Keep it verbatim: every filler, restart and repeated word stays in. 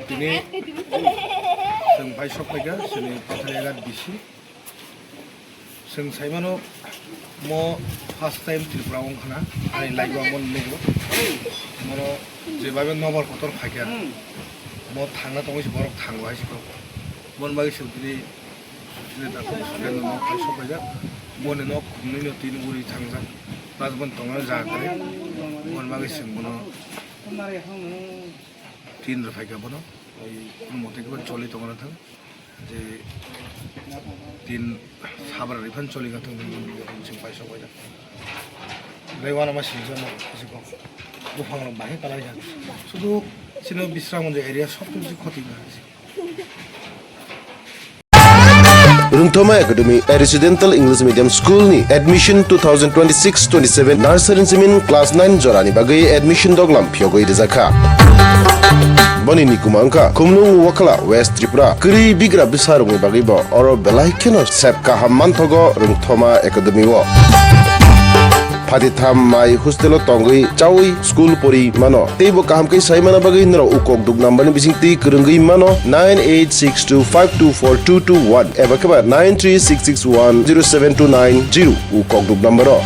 Tini chwng bai sok phaikha chini Pathariaghat D C. Chwng saimano mo first time Tripura wngkha na, ani life o amo nugo. Mono jebabe nobor kotor phaikha. Mo thangna tongwi se borok thango hai se kok. Mon bagwi chwng tini Sini takhuk sokeno nok hai sok phaijak. Boni nok khumnwi no tin uri thangjak. Plus bon tongna jaga kwrwi. Mon bagwi chwng bono tin rw phaikha bono. Oi, mote khe choli tongna thang. Je tin sabra rifan choli ka thang, chwng pai sok phaijak. Bai uanama singsa no, bisi kok. Buphang rok bahai kalai kha. Sudu sino Bisramganj area sob kichu khoti kha. Rwngthoma Academy, a residential English medium school ni admission two thousand twenty-six twenty-seven nursery simin class nine jorani bagwi admission doglam phiyogwi rijak kha. Boni ni kuma wngkha Khumlung Wakhala, West Tripura. Kwrwi bigra bwsa rokni bagwi bo oro belai kheno sep kaham manthogo Rwngthoma Academy o. Phatitham mai hostel o tongwi chawi school pori mano. Tei bo kaham khe sai mana bagwi norok ukok duk number ni bising twi kwrwngwi mano nine eight six two five two four two two one eba khe ba nine three six six one zero seven two nine zero ukok duk number o.